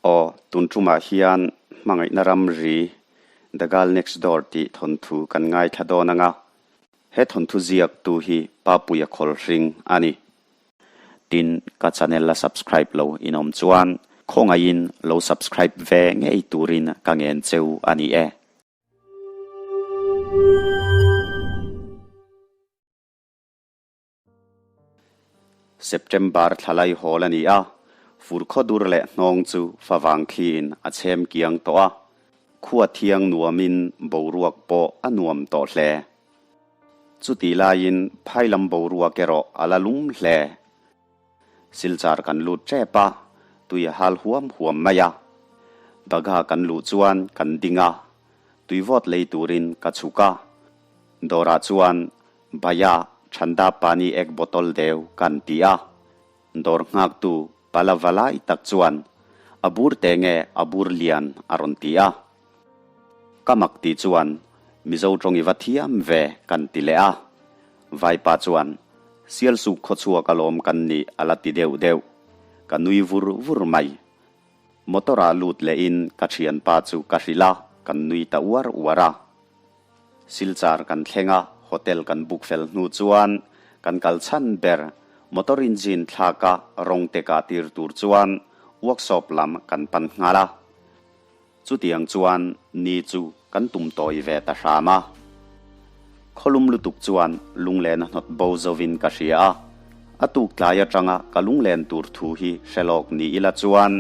Aw, tun tumah hian hmangaihna ramri The Girl Next Door tih thawnthu kan ngaithla dawn ang a, he thawnthu ziaktu hi Papuia Khawlhring a ni. Tin, ka channel la subscribe lo in awm chuan khawngaihin lo subscribe ve ngei turin ka ngen cheu a ni e. September thlalai hawl a ni a, fur khaw dur leh hnawng chu favang thliin a chhem kiang tawh a, khua thiang nuamin boruak pawh a nuam tawh hle. Chutih laiin phailam boruak erawh a la lum hle. Silchar kan lut tep a, tui a hal huam huam mai a. Bagha kan luh chuan kan ding a, tui vawt lei turin ka chhuk a. Dawrah chuan Bhaiya Thanda Pani ek bottle deu kan ti a. Dawr nghaktu pala va lai tak chuan a bur te nge a bur lian a rawn ti a. Ka mak tih chuan Mizo tawng i va thiam ve kan ti leh a. Vaipa chuan Sialsuk khawchhuak alawm kan nih a la ti deuh deuh. Ka nui vur vur mai. Motor ah lut lehin ka thianpa chu ka hrilh a, kan nui ta uar uar a. Silchar kan thleng a, hotel kan book fel hnu chuan kan kal chhan ber motor engine thlak a rawng te kah tir tur chuan workshop lam kan pan nghal a. Chutiang chuan ni chu kan tum tawi ve ta hram a. Khawlum lutuk chuan lunglen a hnawt bo zovin ka hria a, a tuk tlai atanga ka lunglen tur thu hi hre lawk ni ila chuan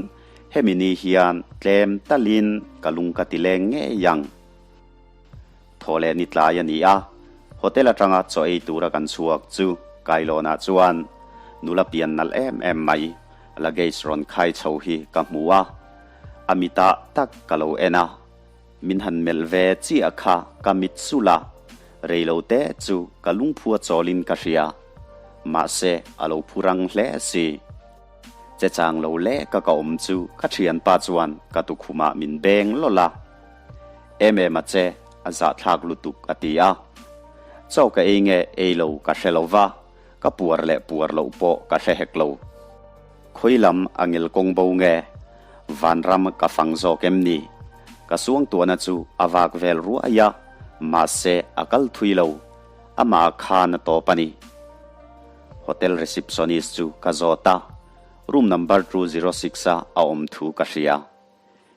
hemi ni hian tlem talin ka lung ka ti leng ngei ang. Thaw leh ni tlai a ni a, hotel atanga chaw ei tura kan chhuak chu Kailawnah chuan nula pian nalh em em mai luggage rawn khai chho hi ka hmu a, a mitah tak ka lo en a, min han melh ve chiah kha ka mit sulh a, reilo te chu ka lungphua chawlin ka hria, mahse a lo phu rang hle si. Che chang lo leh ka ka awm chu ka thianpa chuan ka tukhumah min beng lawlh a. Em em a che, a zahthlak lutuk a ti a. Chaw ka ei nge ei lo ka hre lo va, ka puar leh puar loh pawh ka hre hek lo. Khawi lam a ngil kawng bo nge? Vanram ka fang zawk em ni? Ka suangtuahna chu a vak vel ruai a, mahse a kal thui lo. Amah khan a tawp a ni. Hotel receptionist chu ka zawt a, room number 206 a a awm thu ka hria.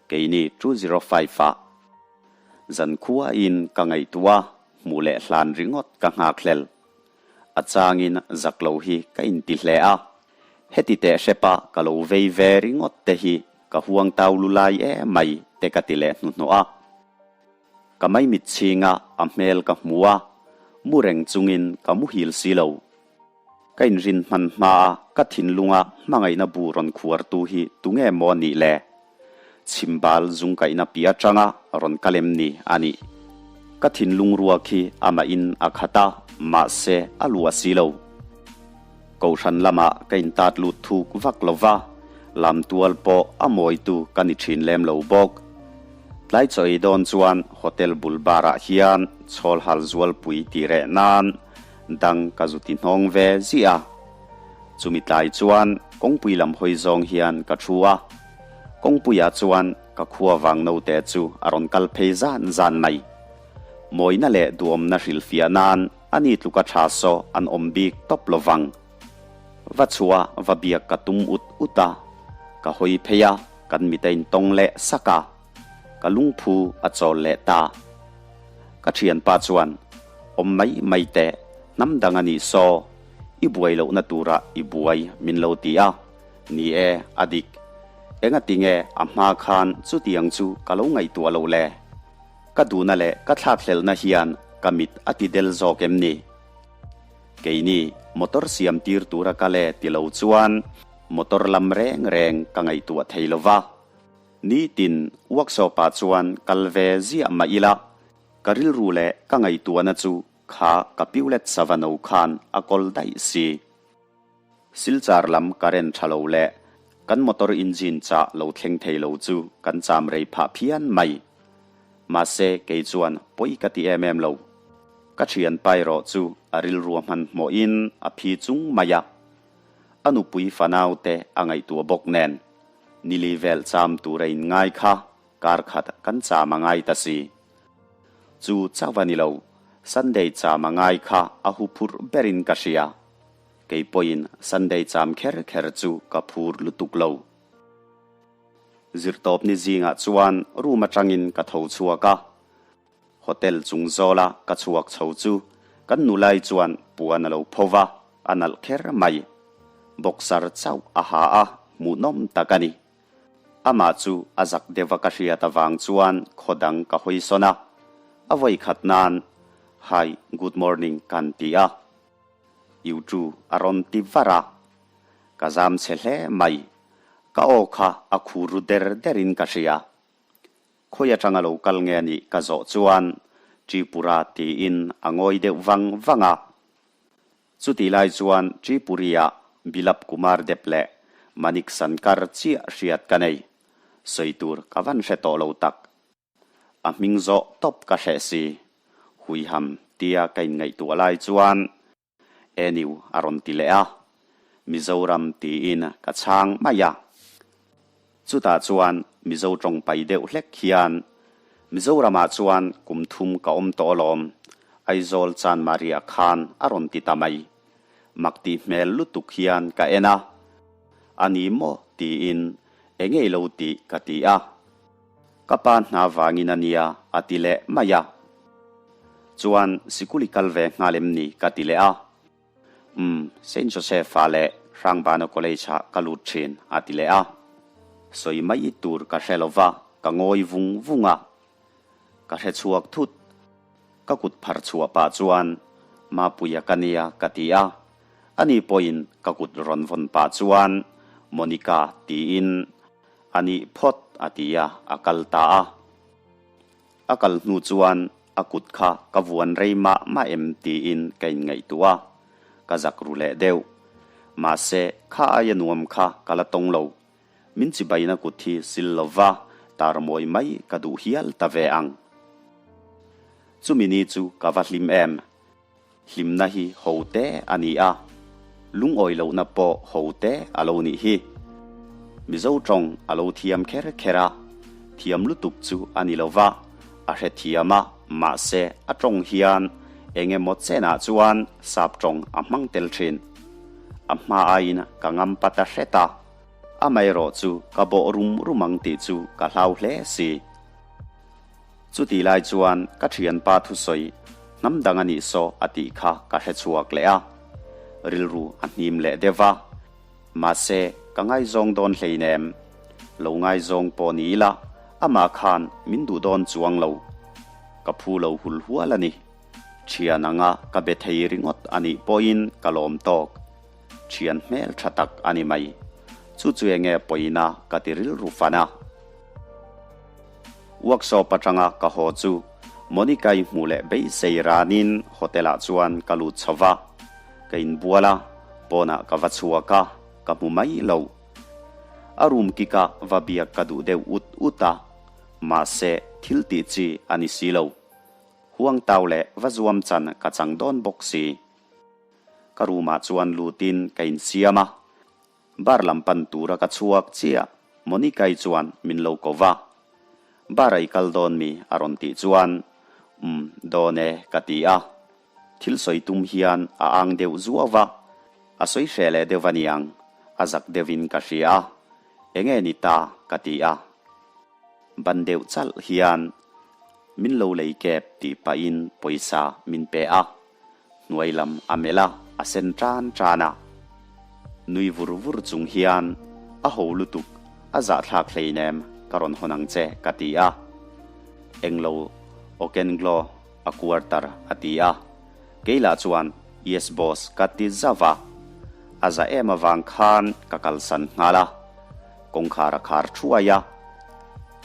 Keini 205 ah zankhuain ka ngaihtuah a, hmuh leh hlan ringawt ka nghak hlel. A changin zak lo hi ka inti hle a, heti teh hrepa ka lo vei ve ringawt te hi ka huang tau lu lai emai te ka ti leh hnuhnawh a. Ka maimit chhinga a hmel ka hmu a, mu reng chungin ka muhil si lo. Ka inrin hman hma a ka thinlunga hmangaihna bu rawn khuartu hi tunge maw a nih le? Chhimbal zungkaihna pi atanga rawn kal em ni a nih? Ka thinlung rua khi amahin a khat a, mahse a luah si lo. Kohhran lamah ka intat lut thuk vak lo va, lamtual pawh a mawitu ka ni thin lem lo bawk. Tlai chaw ei dawn chuan hotel bul bar ah hian chhawl hal zualpui tih reh nan dang ka zu ti hnawng ve ziah a. Chumi tlai chuan kawngpui lam hawi zawng hian ka thu a, kawngpuiah chuan ka khua vang note chu a rawn kal phei zan zan mai. Mawina leh duhawmna hrilhfiah nan a ni tluka tha saw an awm bik tawp lo vang. Va chhuah va biak ka tum ut ut a, ka hawi phei a, kan mit a intawng leh sak a, ka lungphu a chawl leh ta. Ka thianpa chuan, Awm mai mai teh, hnam dang a nih saw, i buai lohna turah i buai min lo ti a. Ni e, a dik. Engatinge a hma khan chutiang chu ka lo ngaihtuah loh le? Ka duhna leh ka thlakhlelhna hian ka mit a ti del zawk em ni? Keini motor siam tir tura kal e ti lo chuan motor lam reng reng ka ngaihtuah thei lo va. Nitin workshop ah chuan kal ve ziah mah ila, ka rilru leh ka ngaihtuahna chu kha ka piulet sava no khan a kawl daih si. Silchar lam current tha lo leh kan motor engine chah lo thleng thei lo chu kan cham rei phah phian mai. Mahse kei chuan pawi ka ti em em lo. Ka thian pa erawh chu a rilru a hmanhmawhin a phi chung mai a. A nupui fanau te a ngaihtuah bawk nen. Nili vel cham tura in ngai kha kar khat kan cham a ngai ta si. Chu chauh a ni lo, Sunday cham a ngai kha a hu phurh berin ka hria. Kei pawhin Sunday cham kher kher chu ka phur lutuk lo. Zirtawpni zingah chuan room atangin ka tho chhuak a. Hotel chung zawla ka chhuak chho chu kan nulai chuan puan a lo pho va, a nalh kher mai. Boxer chauh a ha a, hmuhnawm tak a ni. Amah chu a zak deuh a ka hriat avang chuan khaw dang ka hawi sawn a, a vawi khat nan, Hi, good morning kan ti a. You too a rawn ti var a. Ka zam chhe hle mai. Ka aw kha a khur ru der derin ka hria. Khawi atanga lo kal nge anih ka zawh chuan Tripura tiin a ngawi deuh vang vang a. Chutih lai chuan Tripuri-ah Bilap Kumar Deb leh Manik Sankar chiah hriat ka nei. Sawi tur ka van hre tawh lo tak. A hming zawh tawp ka hreh si. Huiham tia ka inngaihtuah lai chuan Eniu a rawn ti leh a, Mizoram tiin ka chhang mai a. Chutah chuan Mizo tawng pai deuh hlek hian, Mizoramah chuan kum thum ka awm tawh alawm, Aizawl Chanmari-ah khan a rawn ti ta mai. Mak tih hmel lutuk hian ka en a, A ni maw? tiin enge i lo tih ka ti a. Ka pa hna vangin a nia a ti leh mai a. Chuan sikul i kal ve nghal em ni ka ti leh a. Umm, Saint Joseph-ah leh Hrangbana College-ah ka lut thin a ti leh a. Sawi mai tur ka hre lo va, ka ngawi vung vung a. Ka hre chhuak thut. Ka kut phar chhuah pah chuan Mapuia ka nia ka ti a. Ani pawhin ka kut rawn vawn pah chuan Monica tiin A nih phawt a ti a, a kal ta a. A kal hnu chuan a kut kha ka vuan rei mah mah em tiin ka inngaihtuah a, ka zak ru leh deuh. Mahse, kha aia nuam kha ka la tawng lo. Min chibaina kut hi sil lo va, tar mawi mai ka duh hial ta ve ang. Chumi ni chu ka va hlim em. Hlimna hi ho te a ni a, lungawi lohna pawh ho te a lo nih hi. Mizo tawng a lo thiam kher kher a, thiam lutuk chu a ni lo va, a hre thiam a, mahse a tawng hian eng emaw chenah chuan sap tawng a hmang tel thin. A hma aiin ka ngam pat a hret a, amaherawh chu ka bawh rum rum ang tih chu ka hlau hle si. Chutih lai chuan ka thianpa thusawi hnam dang a nih saw a tih kha ka hre chhuak leh a, rilru a hnim leh deuh va. Mahse, ka ngaizawng dawn hleinem. Lo ngaizawng pawh ni ila, amah khan min duh dawn chuang lo. Ka phu lo hul hual a ni. Thian anga ka be thei ringawt a nih pawhin ka lawm tawk. Thian hmel tha tak a ni mai. Chu chu enge pawina ka ti rilru fan a. Workshop atanga ka haw chu Monica-i hmuh leh beisei ranin hotel-ah chuan ka lut chho va. Ka inbual a, pawnah ka va chhuak a, ka hmu mai lo. A room kik-a va biak ka duh deuh ut ut a, mahse thil tih chi a ni si lo. Huang tau leh va zuam chan ka chang dawn bawk si. Ka room-ah chuan lutin ka insiam a. Bar lam pan tura ka chhuak chiah Monica-i chuan min lo ko va. Bar-a i kal dawn mi? a rawn tih chuan, Umm, dawn e, ka ti a. Thil sawi tum hian a ang deuh zuau va, a sawi hreh leh deuh aniang, a zak deuhin ka hria a. Enge ni ta? ka ti a. Ban deuh chalh hian min lo lei kep tih pahin pawisa min pe a. Hnuai lam a melh a, a sen tan tan a. Nui vur vur chung hian, A ho lutuk, a zahthlak hleinem, ka rawn hawn ang che, ka ti a. Englo Okenglo a quarter a ti a. Kei lah chuan, Yes boss, ka ti zauh a. A za em avang khan ka kalsan nghal a. Kawngkhar a khar thuai a.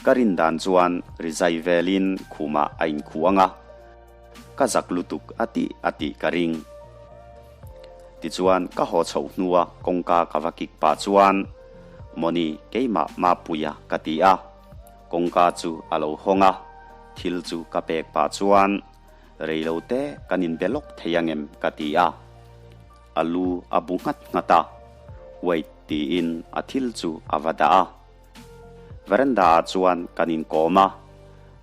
Ka rin dan chuan rizai velin khumah a inkhuang a. Ka zak lutuk a tih a tih ka ring. Tichuan ka haw chhoh hnua kawngka ka va kik pah chuan Moni keimah Mapuia ka ti a. Kawngka chu a lo hawng a, thil chu ka pek pah chuan reilo te kan inbe lawk thei angem ka ti a. A lu a bu nghat nghat a, Wait tiin a thil chu a va dah a. Veranda ah chuan kan inkawm a,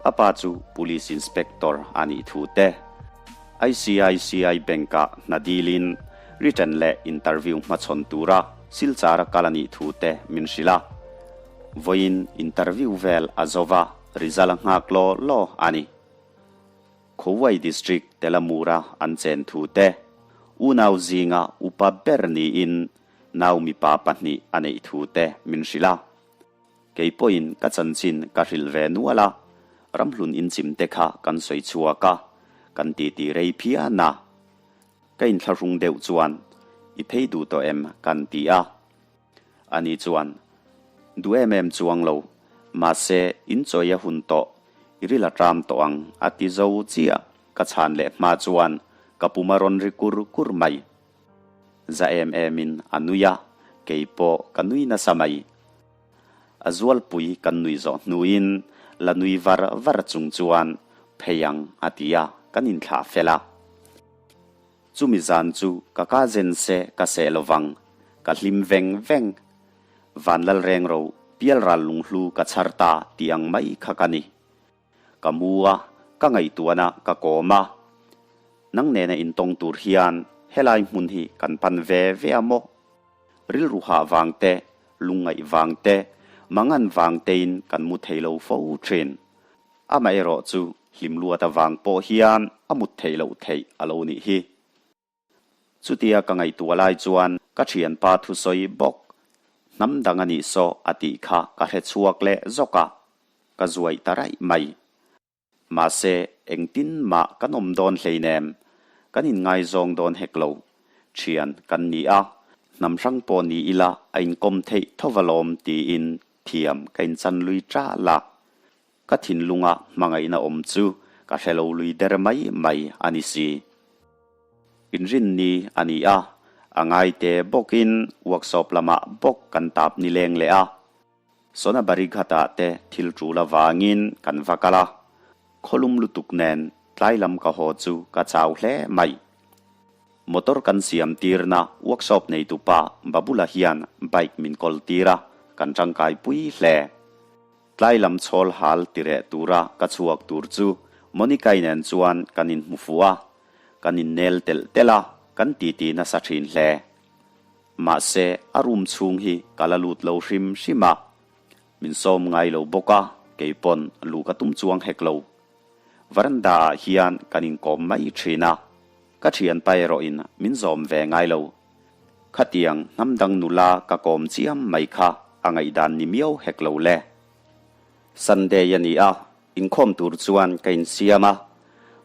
a pa chu Police Inspector a nih thu te, ICICI Bank ah hna dilin written leh interview hmachhawn tura Silchar a kal a nih thu te min hrilh a. Vawiin interview vel a zo va, result a nghak law law a ni. Khowai District Telamura an chen thu te, unau zinga upa ber niin nau mipa pahnih a neih thu te min hrilh a. Kei pawhin ka chanchin ka hrilh ve nual a, ramhlun inchim te kha kan sawi chhuak a, kan titi rei phian a. Ka inthlahrung deuh chuan i phei duh tawh em kan ti a. Ani chuan, Duh em em chuang lo, mahse inchawi a hun tawh, i ril a ṭam tawh ang a ti zo chiah. Ka chhan leh hma chuan ka pum a rawn ri kur kur mai. Za em emin a nui a, kei pawh ka nui nasa mai. A zualpui kan nui zawh hnuin la nui var var chung chuan phei ang a ti a, kan inthlah fel a. Chumi zan chu ka ka zen se ka seh lovang, ka hlim veng veng. Vanlal rengro pialral lunghlu ka chhar ta tih ang mai kha ka ni. Ka mu a, ka ngaihtuahna ka kawm a. Nang nena intawng tur hian helai hmun hi kan pan ve ve a maw? Rilru hah vang te, lungngaih vang te, mangan vang tein kan mu thei lo fo thin. Amaherawh chu hlim luat avang pawh hian a mut theih loh theih a lo nih hi. Chutia ka ngaihtuah lai chuan ka thianpa thusawi bawk, hnam dang a nih saw a tih kha ka hre chhuak leh zawk a, ka zuaih ta raih mai. Mahse, engtin mah kan awm dawn hleinem, kan inngaizawng dawn hek lo. Thian kan ni a, hnam hrang pawh ni ila a inkawm theih tho va lawm tiin thiam ka inchan lui ṭal a. Ka thinlunga hmangaihna awm chu ka hre lo lui der mai mai a ni si. Inrinni a ni a, a ngaite bawkin workshop lamah bawk kan tap nileng leh a. Sonabarighat-ah te thil tul avangin kan va kal a, khawlum lutuk nen tlai lam ka haw chu ka chau hle mai. Motor kan siam tirna workshop neitupa Babula hian bike min kawl tir a, kan tangkai pui hle. Tlai lam chhawl hal tireh tura ka chhuak tur chu Monica-i nen chuan kan inhmu fuh a, kan innel telh telh a, kan titi nasa thin hle. Mahse, a room chhung hi ka la lut lo hrim hrim a, min sawm ngai lo bawk a, kei pawn luh ka tum chuang hek lo. Veranda ah hian kan inkawm mai thin a, ka thianpa erawhin min zawm ve ngai lo. Khatiang hnam dang nula ka kawm chiam mai kha a ngaihdan ni miau hek lo le. Sunday a ni a, inkhawm tur chuan ka insiam a,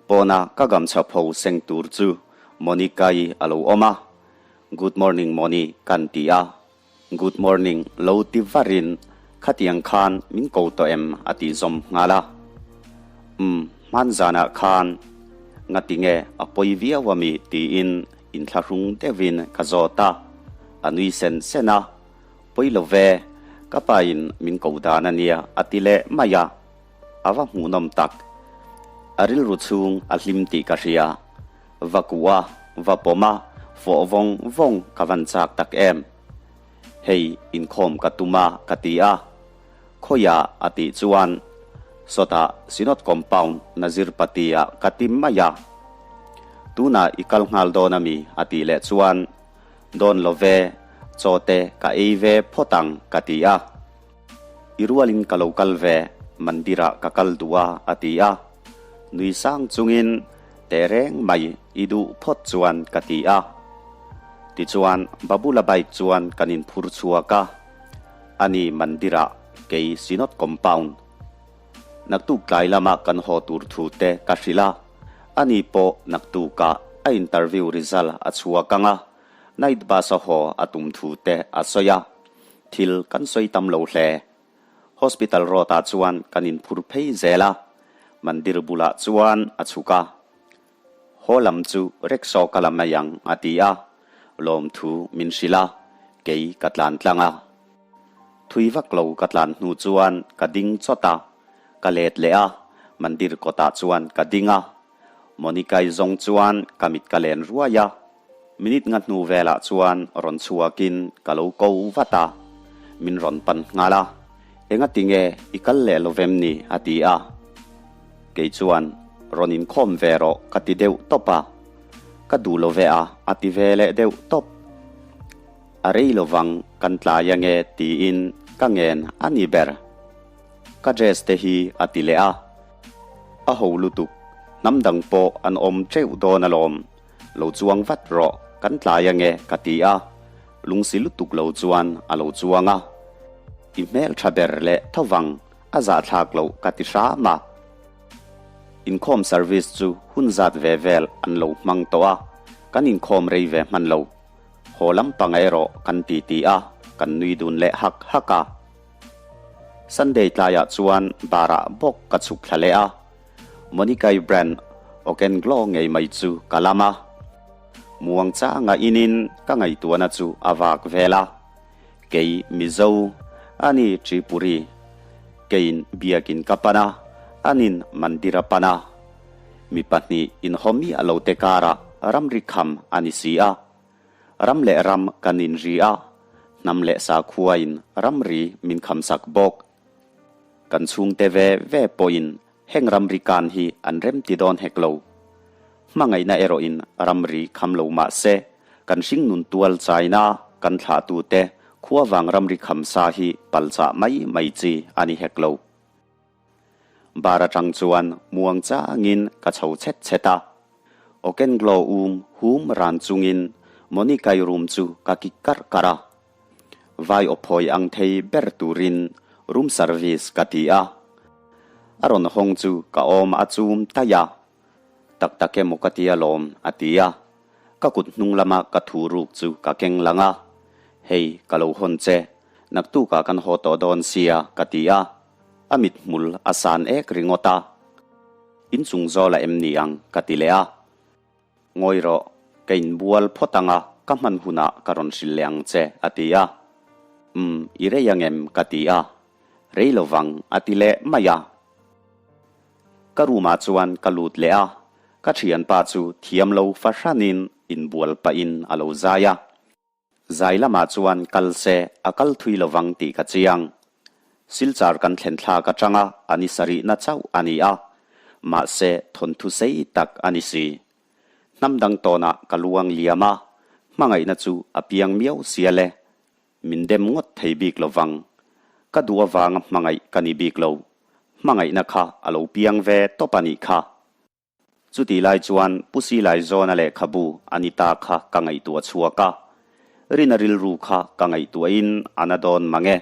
pawna ka gamchha pho seng tur chu Monica-i a lo awm a, Good morning Moni kan ti a, Good morning lo ti varin khatiang khan min ko tawh em a tih zawm nghal a. Umm, hman zanah khan ngati nge a pawi viau a mi tiin inthlahrung deuhin ka zawt a, a nui sen sen a. Pawi lo ve, ka pa in min ko dan a nia a ti leh mai a, a va hmuhnawm tak. A rilru chhung a hlim tih ka hria, va kuh a, va pawm a, fawh vawng vawng ka van chak tak em. Hei inkhawm ka tum a ka ti a, khawiah a tih chuan sawtah Synod Compound Nazirpati ah ka ti mai a. Tunah i kal nghal dawn a mi a tih leh chuan Dawn lo ve, chaw te ka ei ve phawt ang ka ti a. I rualin ka lo kal ve, mandirah ka kal duh a a ti a. Nui sang chungin teh reng mai i duh phawt chuan ka ti a. Tichuan Babula bike chuan kan inphur chhuak a, ani mandirah kei Synod compound. Naktuk tlai lama kan haw tur thu te ka hrilh a, ani pawh naktukah a interview result a chhuak ang a, night bus a haw a tum thu te a sawi a, thil kan sawi tam lo hle. Hospital road ah chuan kan inphur phei zel a, mandir bulah chuan a chhuk a. Haw lam chu rickshaw ka la mai ang a ti a, lawmthu min hrilh a, kei ka tlan tlang a. Thui vak lo ka tlan hnu chuan ka ding chawt a, ka let leh a, mandir kawtah chuan ka ding a. Monica-i zawng chuan ka mit ka len ruai a, minute nga hnu velah chuan rawn chhuakin ka lo ko vat a, min rawn pan nghal a. Engati nge i kal leh lo vem ni? a ti a. Kei chuan, Rawn inkhawm ve rawh ka ti deuh tawp a. Ka duh lo ve a, a ti ve leh deuh tawp. A rei lovang kan tlai ange tiin ka ngen a ni ber. Ka dress te hi a ti leh a. A ho lutuk, hnam dang pawh an awm teuh dawn alawm. Lo chuang vat rawh, kan tlai ange ka ti a, lungsi lutuk lo chuan a lo chuang a. I hmel tha ber leh thovang a zahthlak loh ka ti hram a. Inkhawm service chu hun zat ve vel an lo hmang tawh a, kan inkhawm rei ve hman lo. Haw lampang erawh kan ti ti a, kan nui dun leh hak hak a. Sunday tlaiah chuan bar ah bawk ka chhuk thla leh a. Monica-i brand Oken Glow ngei mai chu ka lam a. Muang changa inin ka ngaihtuahna chu a vak vel a. Kei Mizo, ani Tripuri. Keiin biakin ka pan a, anin mandir a pan a. Mi pahnih inhaw miah lo te karah ramri kham a ni si a. Ram leh ram kan inri a, hnam leh sakhuain ramri min khamsak bawk. Kan chhungte ve ve pawhin heng ramri kan hi an remti dawn hek lo. Hmangaihna erawhin ramri kham lo mah se, kan hringnun tual chaina kan thlahtute khuavang ramri kham sa hi palchah mai mai chi a ni hek lo. Bar atang chuan muang changin ka chho chhet chhet a. Okenglaw um hum ran chungin Monica-i room chu ka kik karh karh a. Vai awphawi ang thei ber turin room service ka ti a. A rawn hawng chu ka awm a chum taih a. Tak tak emaw ka ti alawm a ti a. Ka kut hnung lama ka thu ruk chu ka keng lang a. Hei ka lo hawn che, naktukah kan haw tawh dawn sia ka ti a. A mithmul a san ek ringawt a. Inchung zawla em ni ang ka ti leh a. Ngawi rawh, ka inbual phawt ang a, ka hman hunah ka rawn hrilh leh ang che, a ti a. Umm, i rei ang em? ka ti a. Rei lo vang, a ti leh mai a. Ka room-ah chuan ka lut leh a, ka thianpa chu thiam lo fahranin inbual pahin a lo zai a. Zai lamah chuan kal se a kal thui lovang tih ka chiang. Silchar kan thlen thlak atanga a ni sarihna chauh a ni a, mahse thawnthu sei tak a ni si. Hnam dang tawnah ka luang liam a, hmangaihna chu a piang miau sia le. Min dem ngawt thei bik lovang. Ka duh avanga hmangaih ka ni bik lo. Hmangaihna kha a lo piang ve tawp a nih kha. Chutih lai chuan Pu Silaizawna lehkhabu a ni ta kha ka ngaihtuah chhuak a. Rina rilru kha ka ngaihtuahin a na dawn mang e,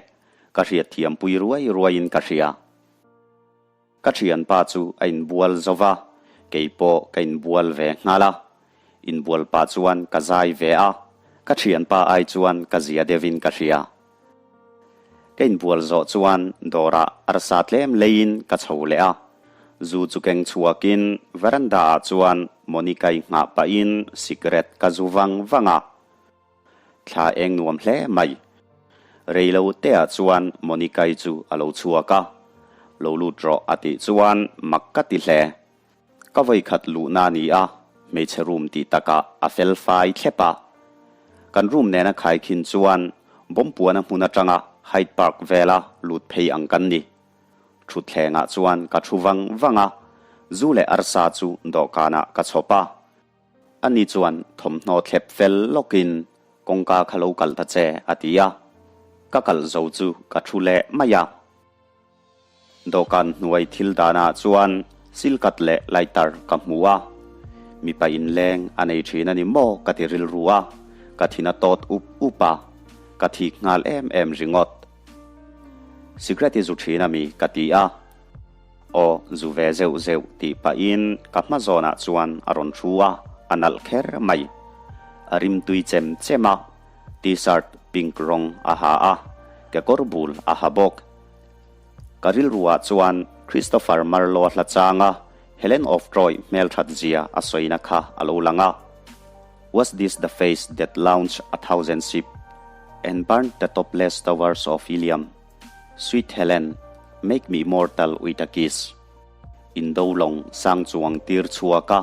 ka hriatthiampui ruai ruaiin ka hria. Ka thianpa chu a inbual zo va, kei pawh ka inbual ve nghal a. Inbual pah chuan ka zai ve a, ka thianpa ai chuan ka zia deuhin ka hria. Ka inbual zawh chuan dawrah arsa tlem leiin ka chho leh a, zu chu keng chhuakin veranda ah chuan Monica-i nghah pahin cigarette ka zu vang vang a. Thla eng nuam hle mai. Rei lo te ah chuan Monica-i chu a lo chhuak a, Lo lut rawh a tih chuan mak ka ti hle. Ka vawikhat luhna a ni a, hmeichhe room tih takah a fel fai thlep a. Kan room nena khaikhin chuan Bawmpuana hmun atanga Hyde Park vela lut phei ang kan ni. Thutthlengah chuan ka thu vang vang a, zu leh arsa chu dawhkanah ka chhawp a. Ani chuan thawmhnaw thlep fel lawkin kawngka kha lo kalh ta che a ti a. Ka kalh zo chu ka thu leh mai a. Dawhkan hnuai thil danah chuan silkat leh lighter ka hmu a, mipa inleng a nei thin a ni maw ka ti rilru a, ka thin a tawt up up a, ka thik nghal em em ringawt. Cigarette i zu thin a mi? ka ti a, aw zu ve zeuh zeuh tih pahin ka hma zawnah chuan a rawn thu a, a nalh kher mai. A rimtui chem chem a, T-shirt pink rawng a ha a, kekawr bul a ha bawk. Ka rilruah chuan Christopher Marlowe hla changa Helen of Troy hmelthat zia a sawina kha a lo lang a, Was this the face that launched a thousand ship and burnt the topless towers of Ilium? Sweet Helen, make me mortal with a kiss. Indo lawng sang chuang tir chhuak a,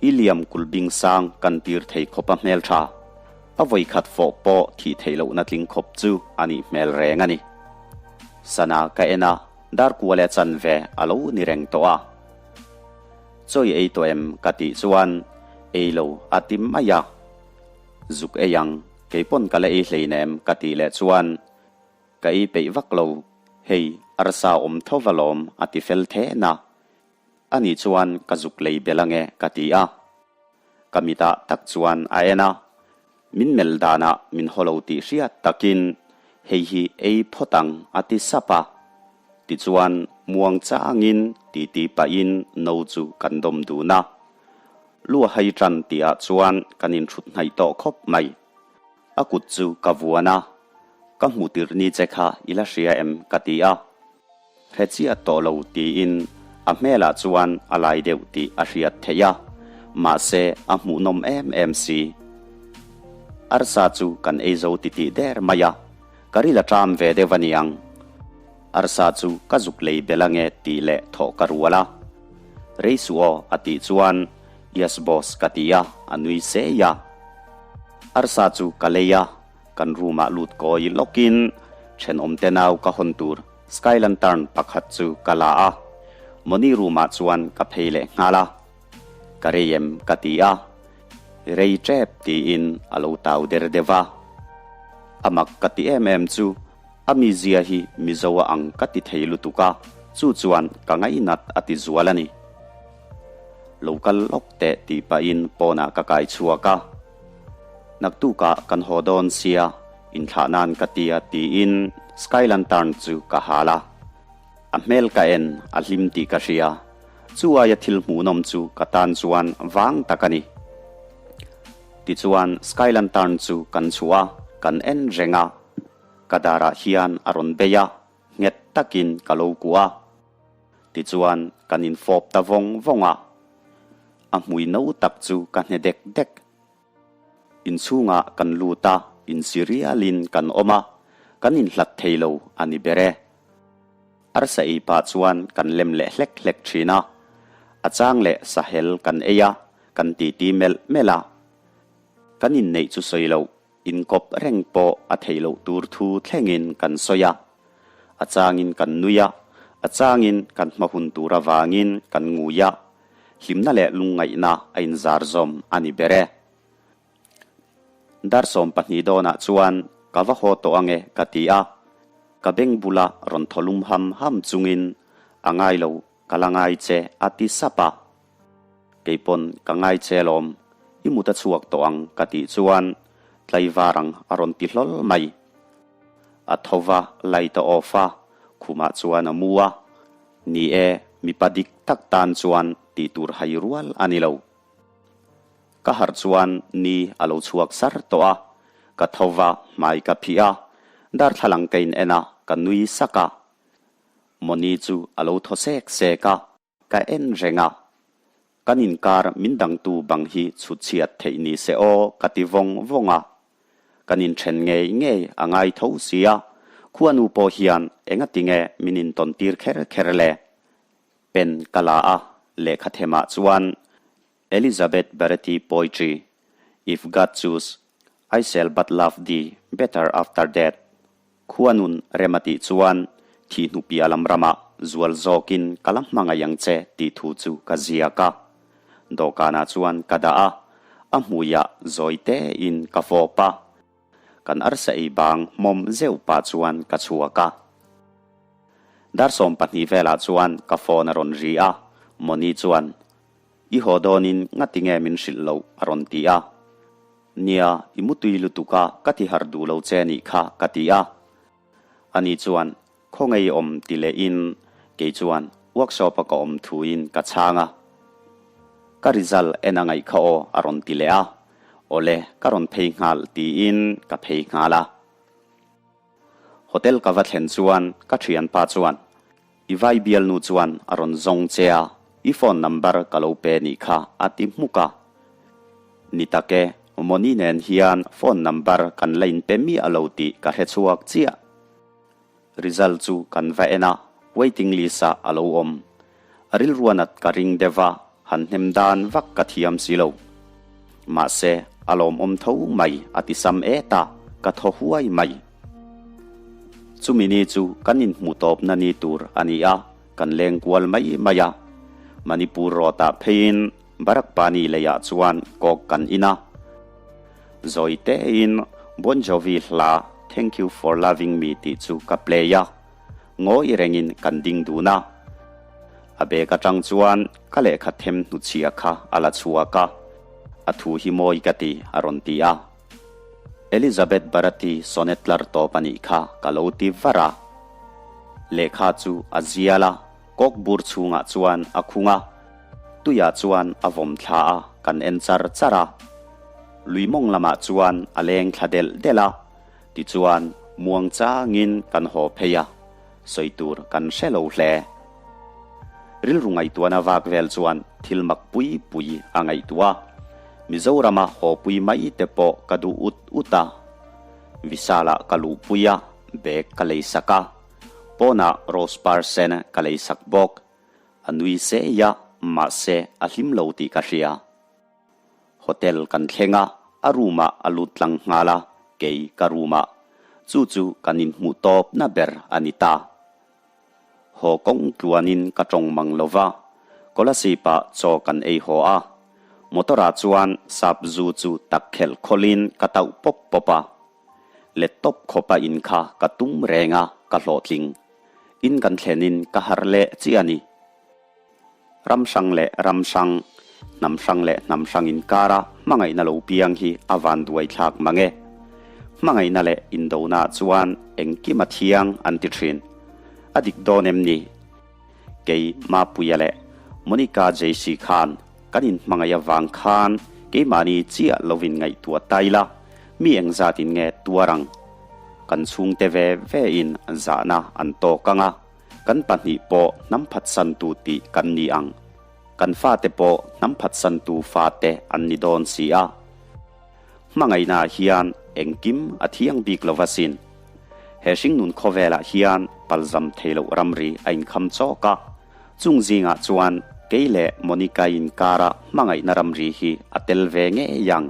Ilium kulhbing sang kan tir thei khawp a hmeltha. A vawikhat fawh pawh thih theih lohna tling khawp chu a nih hmel reng a ni. Sana ka en a, dar kua leh chanve a lo ni reng tawh a. Chawi ei tawh em ka tih chuan ei lo a ti mai a. Zuk ei ang, kei pawn ka la ei hleinem ka tih leh chuan ka ei peih vak lo, hei arsa awm tho va lawm a ti fel then a. Ani chuan ka zuk lei bel ange ka ti a. Ka mitah tak chuan a en a, min melh danah min haw lo tih hriat takin hei hi ei phawt ang a ti sap a. Tichuan muang changin titi pahin no chu kan dawm dun a. Lu a hai tan tihah chuan kan inthut hnaih tawh khawp mai. A kut chu ka vuan a, Ka hmu tirh ni che kha i la hria em? ka ti a. Hre chiah tawh lo tiin a hmelah chuan a lai deuh tih a hriat theih a, mahse a hmuhnawm em em si. Arsa chu kan ei zo titih der mai a, ka ril a ṭam ve deuh a niang. Arsa chu ka zuk lei bel ange tih leh thawh ka rual a. Rei suh aw a tih chuan Yes boss ka ti a, a nui sei a. Arsa chu ka lei a, Kan room ah lut kawi lawkin thenawm te nau ka hawn tur sky lantern pakhat chu ka la a, Moni room ah chuan ka phei leh nghal a. Ka rei em ka ti a, rei tep tiin a lo tau der deuh a. A mak ka ti em em chu a mizia hi Mizo a ang ka ti thei lutuk a, chu chuan ka ngainat a ti zual a ni. Lo kal lawk teh tih pahin pawnah ka kai chhuak a. Naktukah kan haw dawn sia, inthlah nan ka tia tiin sky lantern chu ka hal a. A hmel ka en, a hlim tih ka hria. Chu aia thil hmuhnawm chu ka tan chuan vang tak a ni. Tichuan sky lantern chu kan chhuah a, kan en reng a. Ka darah hian a rawn bei a, nghet takin ka lo kuah a. Tichuan kan infawp ta vawng vawng a. A hmui no tak chu ka hne dek dek. Inchhungah kan lut a, insi rialin kan awm a, kan inhlat thei lo a ni ber e. Arsa ei pah chuan kan lem leh hlek hlek thin a, a chang leh sahel kan ei a, kan titi melh melh a. Kan inneih chu sawi loh Inkawp reng pawh a theih loh tur thu thlengin kan sawi a, a changin kan nui a, a changin kan hma hun tur avangin kan ngui a, hlimna leh lungngaihna a inzar zawm a ni ber e. Dar 12 dawnah chuan ka va haw tawh ange ka ti a, ka beng bula rawn thaw lum ham ham chungin a ngai lo ka la ngai che a ti sap a. Keipawn ka ngai che alawm, i mut a chhuak tawh ang ka tih chuan tlaivar ang a rawn ti hlawl mai. A tho va, light a off a, khumah chuan a mu a. Ni e, mipa dik tak tan chuan tih tur hai rual a ni lo. Ka harh chuan ni a lo chhuak sar tawh a, ka tho va, hmai ka phih a, darthlalang ka in en a, ka nui sak a. Moni chu a lo thaw sek sek a. Ka en reng a, kan inkar min dangtu bang hi chhut chhiat theih ni se aw ka ti vawng vawng a. Kan inthen ngei ngei a ngai tho sia, khuanu pawh hian engati nge min intawn tir kher kher le? Pen ka la a, lehkha themah chuan Elizabeth Barrett-i poetry, If God Choose, I shall but love thee better after death. Khua nun rem a tih chuan thih hnu piah lam ramah zual zawkin ka la hmangaih ang che tih thu chu ka ziak a. Dawhkanah chuan ka dah a, a hmuiah zawi tein ka fawp a. Kan arsa ei bang hmawm zeuh pah chuan ka chhuak a. Dar 12 velah chuan ka phone a rawn ri a, Moni chuan, I haw dawnin ngati nge min hrilh loh a rawn ti a. Nia, i mutui lutuk a, ka ti harh duh lo che nih kha ka ti a. Ani chuan, Khawnge i awm ti lehin kei chuan workshop a ka awm thuin ka chhang a. Ka result en a ngaih kha aw a rawn ti leh a. Awle, ka rawn phei nghal tiin ka phei nghal a. Hotel ka va thlen chuan ka thianpa chuan, I vai bialnu chuan a rawn zawng che a, i phone number ka lo pe nih kha a ti hmuk a. Ni tak e, Moni nen hian phone number kan la inpe miah lo tih ka hre chhuak chiah. Result chu kan va en a, waiting list ah a lo awm. A rilrua nat ka ring deuh a, han hnem dan vak ka thiam si lo. Mahse, a lawmawm tho mai a ti sam et a, ka thaw huai mai. Chumi ni chu kan inhmuh tawpna ni tur a ni a, kan leng kual mai mai a. Manipur road-ah pheiin Barakpani leiah chuan kawk kan in a. Zawi tein Bon Jovi hla Thank You For Loving Me tih chu ka play a. Ngawi rengin kan ding dun a. A bag atang chuan ka lehkha them hnuchhia kha a la chhuak a. A thu hi mawi ka ti a rawn ti a. Elizabeth Bharati sonnet tlar tawp a nih kha ka lo ti var a. Lehkha chu a zial a, kawk bur chhungah chuan a khung a, tuiah chuan a vawm thla a, kan en char char a. Lui mawng lamah chuan a leng thla delh delh a, tichuan muang changin kan haw phei a, sawi tur kan hre lo hle. Rilru ngaihtuahna vak vel chuan thil mak pui pui a ngaihtuah a, Mizorama haw pui mai te pawh ka duh ut ut a. Visala ka luhpui a, bag ka lei sak a, pawnah rose par sen ka lei sak bawk. A nui sei a, mahse a hlim lo tih ka hria. Hotel kan thleng a, a room ah a lut tlang nghal a, kei ka room ah. Chu chu kan inhmuh tawpna ber a ni ta. Haw kawng tluanin ka tawng mang lo va, Kolasib ah chaw kan ei haw a. Motor ah chuan sap zu chu tak khelh khawlhin ka tauh pawp pawp a. Let tawp khawpa in kha ka tum reng a, ka hlawhtling. In kan thlenin ka harh leh chiah a ni. Ram hrang leh ram hrang, hnam hrang leh hnam hrang inkara hmangaihna lo piang hi a van duai thlak mang e. Hmangaihna leh indona chuan engkim a thiang an ti thin. A dik dawn em ni? Kei Mapuia leh Monica JC khan kan inhmangaih avang khan keimahni chiah lovin ngaihtuah ta ila, mi engzatin nge tuar ang? Kan chhungte ve ve in zahna an tawk ang a. Kan pahnih pawh hnam phatsantu tih kan ni ang. Kan fate pawh hnam phatsantu fate an ni dawn si a. Hmangaihnaah hian engkim a thiang bik lo asin. He hringnun khawvelah hian palzam thei loh ramri a inkham chawk a. Chung zingah chuan kei leh Monica-i inkara hmangaihna ramri hi a tel ve ngei ang.